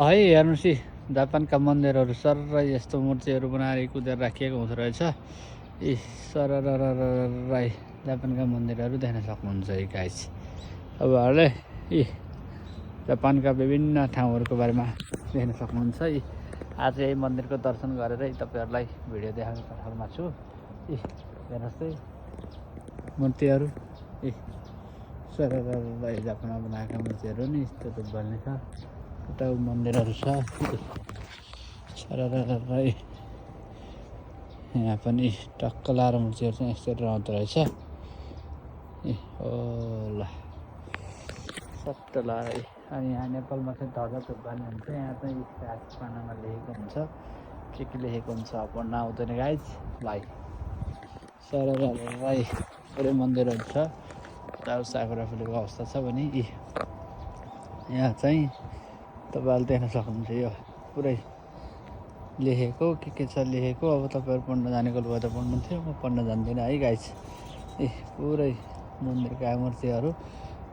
है हेर्नुहोस् है जापानका मन्दिरहरू सर यस्तो मूर्तिहरू बनाएर कुदेर राखिएको हुँदो रहेछ। यी सर जापानका मन्दिरहरू देख्न सक्नुहुन्छ है गाइस। तपाईँहरूले यी जापानका विभिन्न ठाउँहरूको बारेमा देख्न सक्नुहुन्छ। यी आज यही मन्दिरको दर्शन गरेर तपाईँहरूलाई भिडियो देखाउने पक्षमा छु। यी हेर्नुहोस् है मूर्तिहरू यी सर जापानमा बनाएका मूर्तिहरू नि यस्तो बन्ने छ। एउटा मन्दिरहरू छ सररै यहाँ पनि टक्क लाएर मूर्तिहरू चाहिँ यसरी रहँदो रहेछ। ए हो ल सट्ट लाएर अनि यहाँ नेपालमा चाहिँ ध्वजा थुक्पानी हुन्छ। यहाँ चाहिँ पानामा लेखेको हुन्छ के लेखेको हुन्छ पढ्न आउँदैन गाइज। भाइ सररै पुरै मन्दिरहरू छ। उता साकुरा फुलेको अवस्था छ भने यहाँ चाहिँ तपाईँहरूले देख्न सक्नुहुन्छ। यो पुरै लेखेको के छ लेखेको। अब तपाईँहरू पढ्न जानेको भए त पढ्नुहुन्थ्यो, म पढ्न जान्दिनँ है गाइस। पुरै मन्दिरका मूर्तिहरू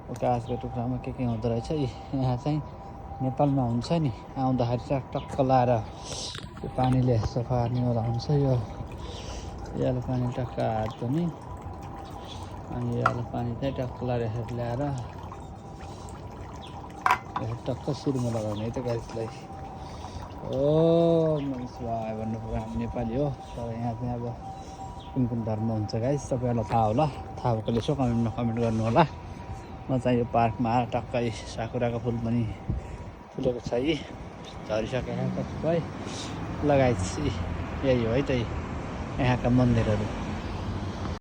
कागजको टुक्रामा के हुँदो रहेछ। यहाँ चाहिँ नेपालमा हुन्छ नि आउँदाखेरि चाहिँ टक्क लाएर त्यो पानीले सफा निहुरा हुन्छ। यो यालो पानी टक्क हात पनि अनि यालो पानी चाहिँ टक्क लाएर यसरी ल्याएर टक्क शिरमा लगाउने है त गाइसलाई। मानिस भाइ भन्नु पर्यो हामी नेपाली हो। तर यहाँ चाहिँ अब कुन धर्म हुन्छ गाइस तपाईँहरूलाई थाहा होला। थाहा भएकोले यसो कमेन्टमा कमेन्ट गर्नु होला। म चाहिँ यो पार्कमा आएर टक्कै साकुराको फुल पनि फुलेको छ। यी झरिसकेको कतिपय लगाइस। यही हो है त यहाँका मन्दिरहरू।